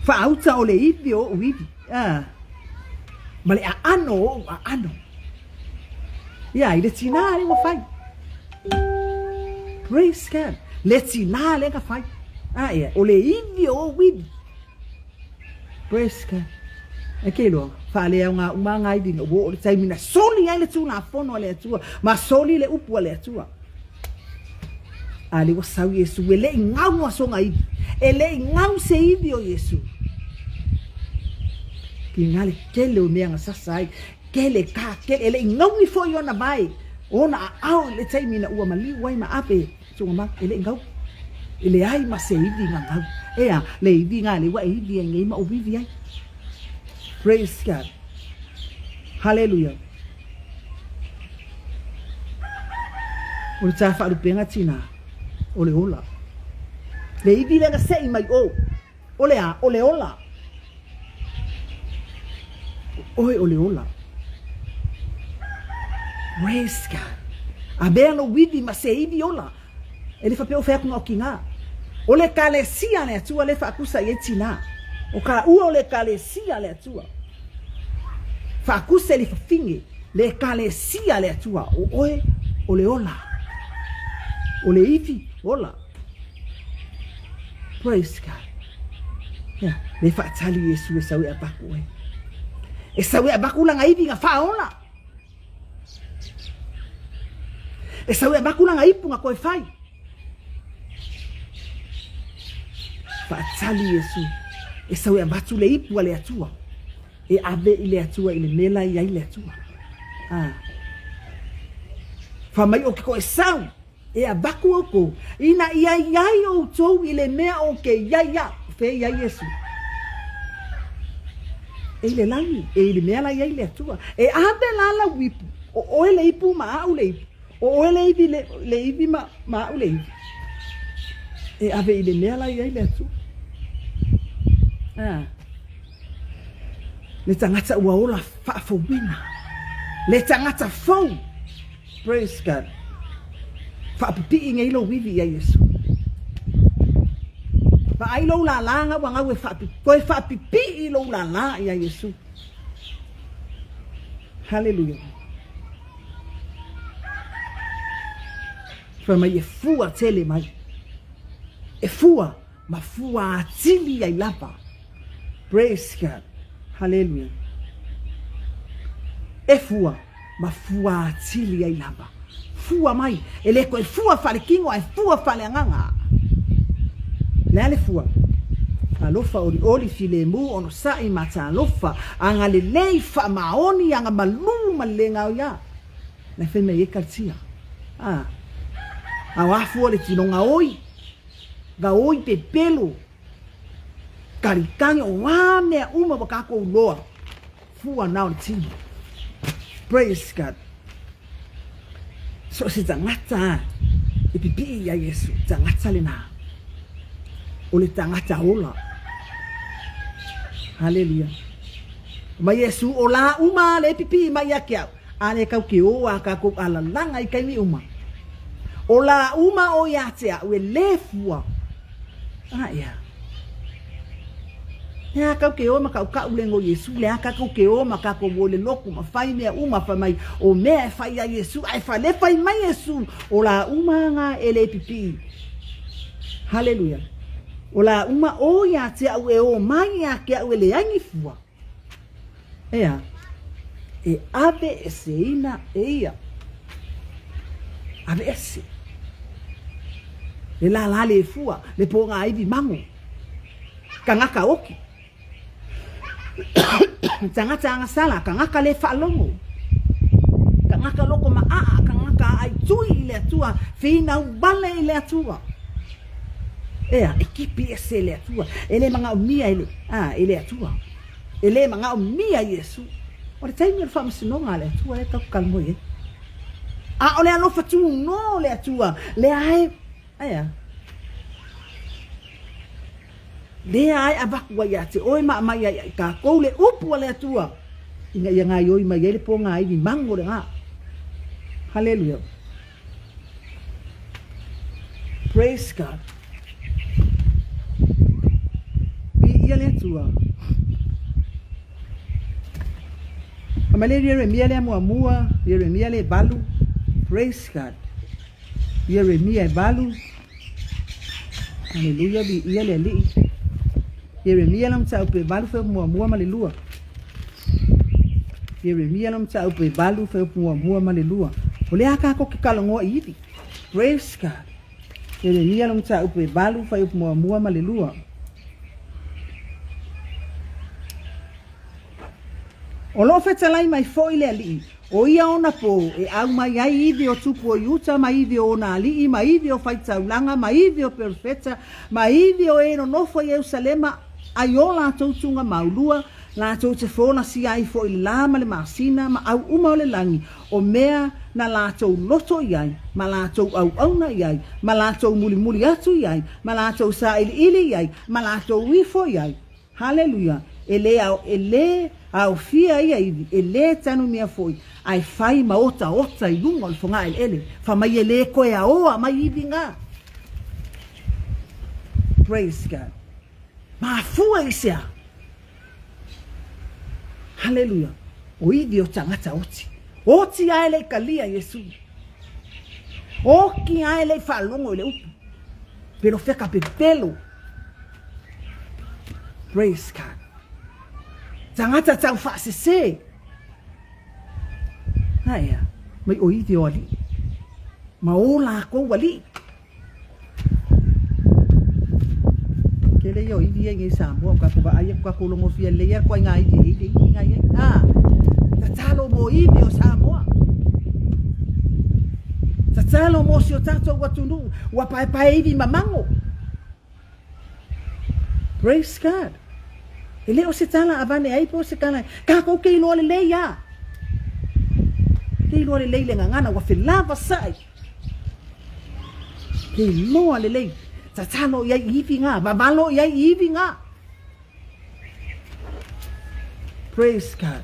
Faauta o le ivi o ou ivi. A. Ma le aano o ou aano. Ia, i le tinā le ua fai. Praise God. Le tinā le na fai. A ea, o le ivi o ou ivi. Praise God. E ke iloa, faaleaoga uma ngā iwi ina ua oo le taimi na soli ai le Tulafono a le Atua, ma soli le upu a le Atua. A le ua sau Iesu, e le i gau a soga iwi, e le i gau se iwi o Iesu. Ki ngā le kele o mea nga sasa ai, kele ka kele, e le i gaui foi ona vae, ona aao i le taimi na ua maliu ai ma ape Tūma, e le i gau. E leai ma se iwi nga gau. Ea, le iwi nga le ua e iwi ai nei ma o wiwi ai. Praise God. Hallelujah. O le tā whaalupenga tina, o le ola. Le iwi le nga sei mai o. O le a, o le ola. O oe o le ola. Praise God. A mea no wivi ma se ivi ola. E le whapea o whea kunga o ki ngā. O le kalesia le Atua le whaakusa i ai tinā. O kāua o le Ekalesia a le Atua. Faakuse le fafine, le Ekalesia a le Atua. O oe o le ola. O le ivi ola. Praise God. Yeah. Le faatali Iesu e sau e apaku oe. E sau e apaku langa ivi nga whaola. E sau e apaku langa ipu nga koe whai. Faatali Iesu e sau e avatu le ipu a le Atua e ave i le Atua i le mea la i ai le Atua. Ah. Fa mai o ke koe sau e avaku oukou ina ia iai outou i le mea o ke iai au. Fe iai Iesu. E i le lagi, e i le mea la i ai le Atua. E ave la lau ipu, o oe le ipu ma au le ipu. O oe le ivi, le, le ivi ma, ma au le ivi. E ave i le mea la i ai le Atua. Ah. Le tagata ua ola faafouina. Le tagata fou. Praise God. Faapipii nei lou ivi ia Iesu. Vaai lou lālā nga ua gau e faapipi. Toe faapipii lou lālā ia Iesu. Hallelujah. Fai mai e fua tele mai. E fua ma fua atili ai lava. Praise God. Hallelujah. E fua ma fua atili ai lava. Fua mai. E le koe fua faale kino ae fua faaleagaga. Le a le fua? Alofa olioli filemu onosai matalofa agalelei faamaoni agamalu ma le le gaoia. Na fai mai ai Kalitia. A. A o a fua le tino gaoi. Gaoi pepelo. Kalikani o a mea uma ua kākou loa. Fua na o le tino. Praise God. So se tagata e pipii ia Iesu, tagata lena. O le tagata ola. Haleluia. Ma Iesu o la uma le pipii mai ia ke au. A le kau ke o a kākou alalaga i kaimi uma. O la uma o ia te au e le fua. A ia. Le a kau ke o ma kaʻukaʻu le ngo Iesu, le a kākou ke o ma kākou o le loku ma fai mea uma fai mai o mea e fai a Iesu, ae fa le fai mai Iesu, o la uma nga e le pipii. Haleluia. O la uma o ia te au e o mai ia ke au e le ai ni fua. Ea, e ave eseina e ia. Ave ese. Le lālā le fua, le pōgā ivi mango. Kangaka oki. Tagata agasala, kangaka le faalogo. Kangaka loko maʻaʻa, kangaka aʻai tui i le Atua, finau wale i le Atua. Ea, e kipi ese le Atua. E le manaomia e le, a, e le Atua. E le manaomia Iesu. O le taimi o le faamasinoga a le Atua lea tatou talanoa i ai. A o le alofa tunoa o le Atua, lea e, aea, lea e avatu ai ia te oe ma aumai ai ia i tatou le upu a le Atua, ina ia gaioi mai ai le pogāivi mago lena. Haleluia. Praise God. Viia le Atua. Fai mai le Ieremia lea muamua, Ieremia le valu. Praise God. Ieremia e valu. Haleluia, viia le Alii. Ieremia la mataupu e valu fuaiupu muamua ma le lua. Ieremia la mataupu e valu fuaiupu muamua ma le lua. O le a kākou ke talanoa i ivi. Praise God. Ieremia la mataupu e valu fuaiupu muamua ma le lua. O lo o fetalai mai foi le Alii, o ia ona pō e ʻau mai ai ivi o tupu o Iuta ma ivi o ona aliʻi ma ivi o faitaulaga ma ivi o perofeta ma ivi o e nonofo i Ierusalema a i o latou tuga maulua, latou te folasia ai foi le lā ma le masina ma au uma o le lagi, o mea na latou loto i ai, ma latou auauna i ai, ma latou mulimuli atu i ai, ma latou sailiili i ai, ma latou ifo i ai. Haleluia! E le ao, e le aofia ia ivi, e le tanumia foi, ae fai ma otaota i luga o le fogaeleele, fa mai e le koe aoa mai ivi nga. Praise God. Mafua i se a? Haleluia. O ivi o tagata oti. Oti ae le i kalia Iesu. Oti ae le i faalogo i le upu. Pelo feka pepelo. Praise God. Tagata tau faasese. Aea, mai o ivi o alii. Ma o lakou alii. Tele ia o ivi ia i nei Samoa, o kakou vaai atu kakou logofia lelei a koai ngā ivi e i le ivi ngā iai. Ah, tatalo mo ivi o Samoa. Tatalo mo si o tatou atunuu, ua paepae ivi mamango. Praise God. E le o se tala avane ai po o se tala, kakou ke iloa lelei a. Ke iloa lelei le gagana ua felavasai. Ke iloa lelei. Tatalo i ai i ivi ngā, vavalo i ai i ivi ngā. Praise God.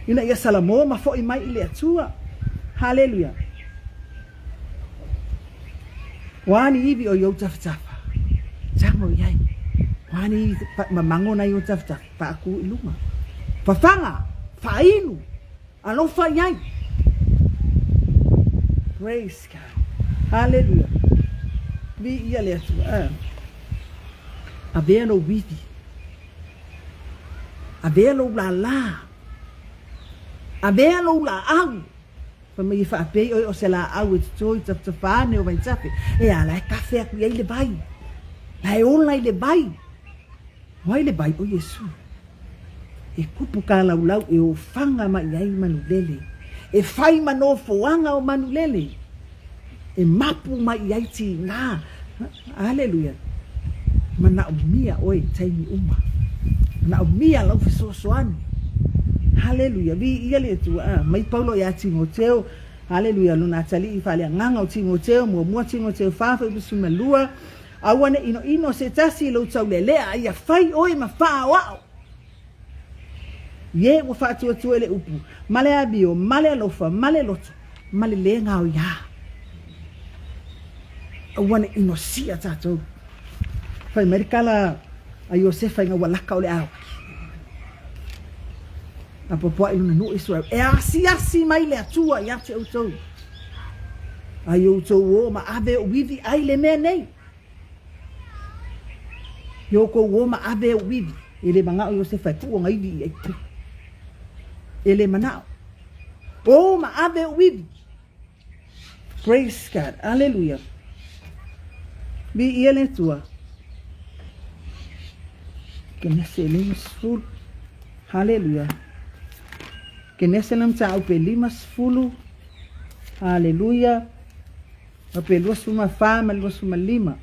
Ina ia Salamo ma foʻi mai i le Atua. Haleluia. O a ni ivi o i ou tafatafa? Tago i ai. O a ni ivi mamango na i ou tafatafa? Paaku i luga. Fafaga, faainu, alofa i ai. Praise God. Haleluia. Viia le Atua. Ah. Avea lou ivi. Avea lou lālā. Avea lou laau. Fai mai e faapei oe o se laau e toto i tafatafa ane o Vaitafe, e a la e kafe aku i ai le vai. La e ola i le vai. O ai le vai? O Iesu. E kupu kalaulau e ofaga mai ai manulele. E fai ma nofoaga o manulele. E mapu mai i ai tigā. Aleluia. Manaomia oe i taimi uma. Manaomia lau fesoasoani. Haleluia. Viia le Atua. Ah, mai Paulo iā Timoteo. Haleluia. Lona atalii faaleagaga o Timoteo, muamua Timoteo 4, fuaiupu 12. Aua ne inoino se tasi i lou taulealea, a ia fai oe ma faaoao. Ie ua faatuatua i le upu, ma le amio, ma le alofa, ma le loto, ma le lē gaoiā. Aua ne inosia tatou. Fai mai le kala a Iosefa ina ua laka o le aoki. Apoapoai lona nuu Israel. E asiasi mai le Atua ia te outou. A i outou o ma ave ou ivi ai le mea nei. I outou o ma ave ou ivi. E le manao Iosefa e tuu ona ivi i Aikupito. E le manao. O ma ave ou ivi. Praise God. Aleluia. Viia le Atua. Kenese 50. Haleluia. Kenese na mataupu e 50. Haleluia. Ma pe 24 ma le 25.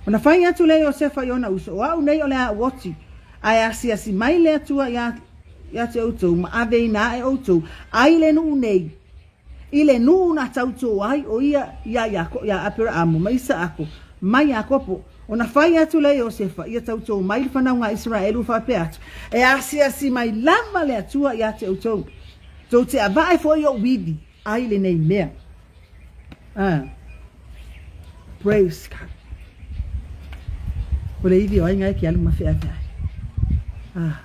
Ona fai atu lea o Iosefa i ona uso, o au nei o le a oti, ae asiasi mai le Atua ia ia te outou ma aveina ae outou ai le nuu nei, i le nuu na tautō ai o ia iā Iako, iā Aperaamu ma Isaako ma Iakopo. Ona fai atu lea Iosefa, ia tautō mai le fanauga a Iseraelu faapea atu, E asiasi mai lava le Atua ia te outou, tou te avae foi ou ivi ai lenei mea. Ah. Praise God. O le ivi o aiga e ke alu ma feaveai. Ah.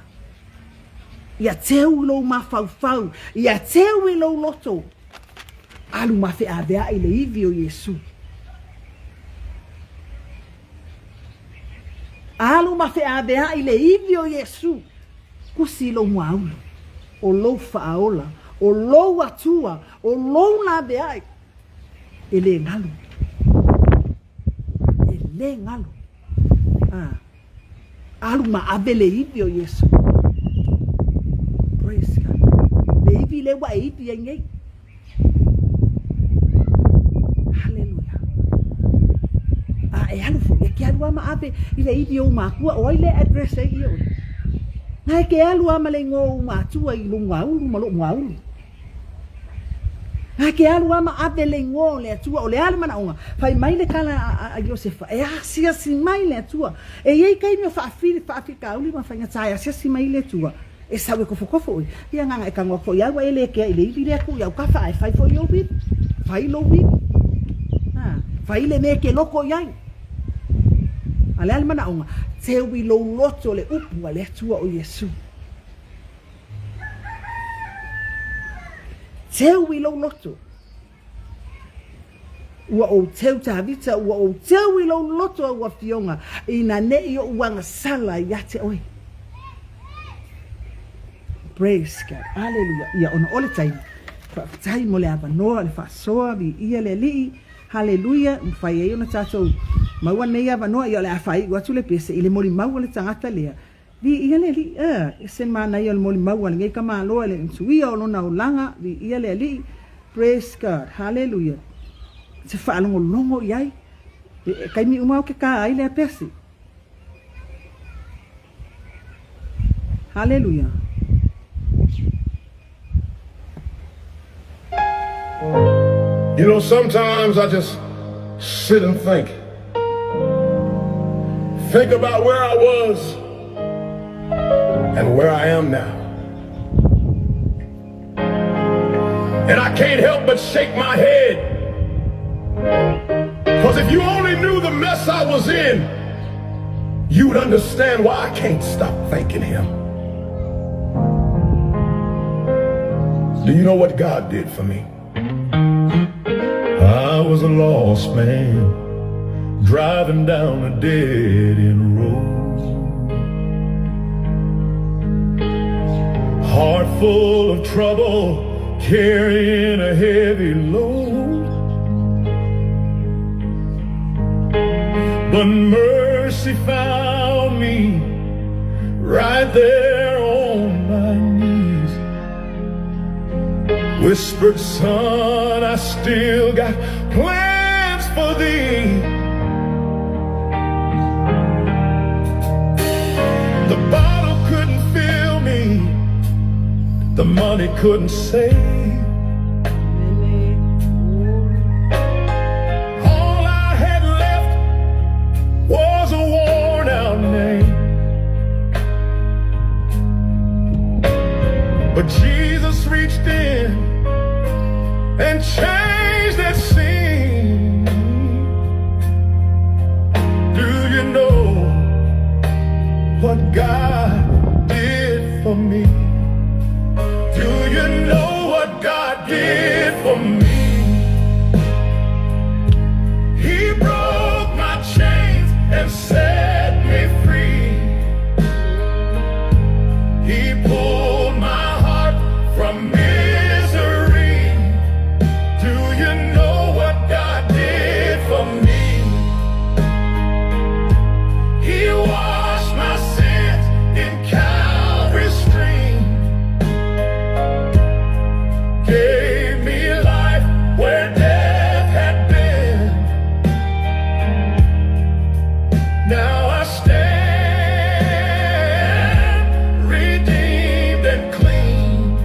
Ia teu i lou mafaufau, ia teu i lou loto, alu ma feaveai le ivi o Iesu. Alu ma feaveai le ivi o Iesu. Kusi i lou muaulu, o lou faaola, o lou Atua, o lou laveai, e le galo. E le galo. Ah. Alu ma ave le ivi o Iesu. Praise God. Le ivi le ua e ivi ai nei. Hallelujah. A e alu foi, e ke alu a ma ave i le ivi o makua, o ai le address e i oe. Na e ke alu a ma le ingoa o matua i lou muaulu ma lou muaulu. A ke alu a ma ave le igoa o le Atua, o le a le manaoga, fai mai le kala a Iosefa, e asiasi mai le Atua. E i ai taimi o faafili, faafitauli ma faigata e asiasi mai le Atua, e sau e kofokofo oe. Ia agaga e tago atu foi au, e le kea i le ivi lea tuu i au kafa, ae fai foi ou ivi. Fai lou ivi. A, fai le mea e te loko i ai. A o le a le manaʻoga? Teu i lou loto le upu a le Atua o Iesu. Teu i lou loto. Ua ou teu Tavita, ua ou teu i lou loto au afioga, ina ne i oʻu agasala ia te oe. Praise God. Aleluia. Ia ona o le taimi. Faafetai mo le avanoa, le faasoa, viia le Alii. Haleluia. Mafai ai ona tatou maua nei avanoa, ia o le a faaiu atu le pese i le molimau a le tagata lea. Viia le Alii, ā, ese le manaia o le molimau a lenei tamaloa i le suia o lona olaga, viia le Alii, praise God, haleluia. Se faalogologo i ai, e taimi uma ou te tā ai lea pese. Haleluia. You know, sometimes I just sit and think. Think about where I was and where I am now. And I can't help but shake my head. Because if you only knew the mess I was in, you would understand why I can't stop thanking him. Do you know what God did for me? I was a lost man driving down a dead end road. Heart full of trouble, carrying a heavy load. But mercy found me right there on my knees. Whispered, son, I still got plans for thee. The bottle couldn't fill me, the money couldn't save. All I had left was a worn out name. But Jesus reached in and changed that scene. Do you know what God did for me? Do you know what God did for me? He broke my chains and set me free. He pulled my heart from misery. Do you know what God did for me? He washed my sins in Calvary's stream. Gave me life where death had been. Now I stand redeemed and clean.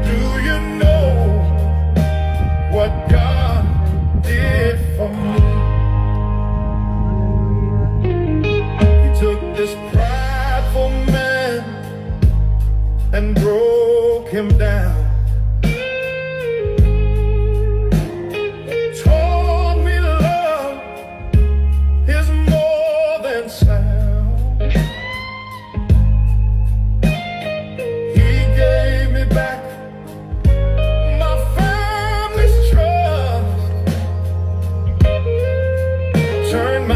Do you know what God did for me? He took this prideful man and broke him down. Taught me love is more than sound. He gave me back my family's trust, turned my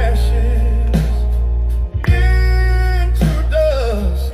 ashes into dust.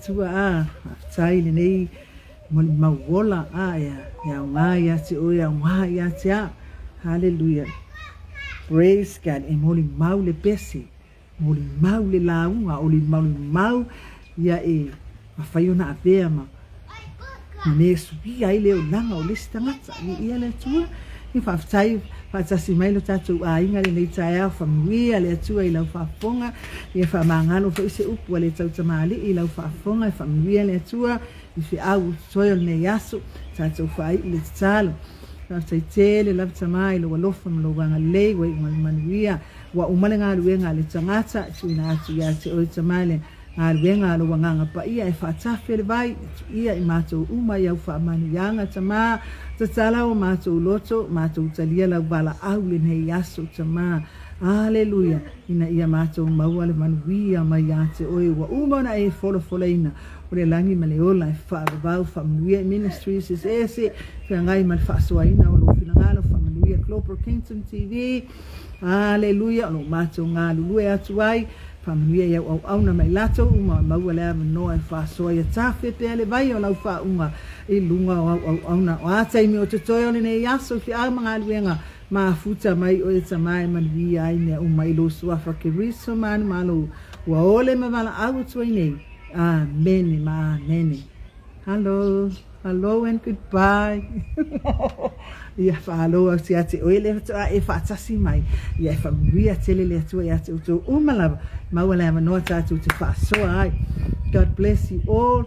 Atua a, faafetai i lenei molimau ola a, e aoga ia te oe, e aoga ia te au. Haleluia. Praise God. E molimau le pese, molimau le lauga, o le molimau ia e mafai ona avea ma ma mea e suia ai le olaga o le isi tagata. Viia le Atua. Ia faafetai faatasi mai lo tatou aiga lenei taeao. Faamanuia le Atua i lau faafofoga. Ia faamagalo foi se upu a le tautamalii i lau faafofoga. Faamanuia le Atua i feau o totoe o lenei aso. Tatou faaiu le tatalo. Faafetai tele lava Tama i lou alofa ma lou agalelei ua iu mai manuia. Ua uma le galuega a le tagata, tuuina atu ia te oe Tama le galuega a lou Agaga Paia e faatafe le vai, tuia i matou uma i au faamanuiaga Tama, tatala o matou loto, matou talia lau valaau lenei aso Tama. Aleluia, ina ia matou maua le manuia mai ia te oe ua uma ona e folafolaina o le lagi ma le ola e faavavau faamanuia i ministries eseese feagai ma le faasoaina o lou finagalo faamanuia Global Kingdom TV. Aleluia, o lo o matou galulue atu ai, faamanuia i au auauna ma i latou uma, maua le avanoa e faasoa ia tafe pea le vai o lau faauuga i luga o au auauna. O a taimi o totoe o lenei aso i feau ma galuega, mafuta mai oe Tama e manuia ai mea uma i lou Suafa Keriso manumalo ua ole ma valaau atu ai nei. Amene ma amene. Hello, hello and goodbye. Ia faalo atu ia te oe le faatoa e faatasi mai. Ia e faamanuia tele le Atua ia te outou uma lava. Maua le avanoa tatou te faasoa ai. God bless you all.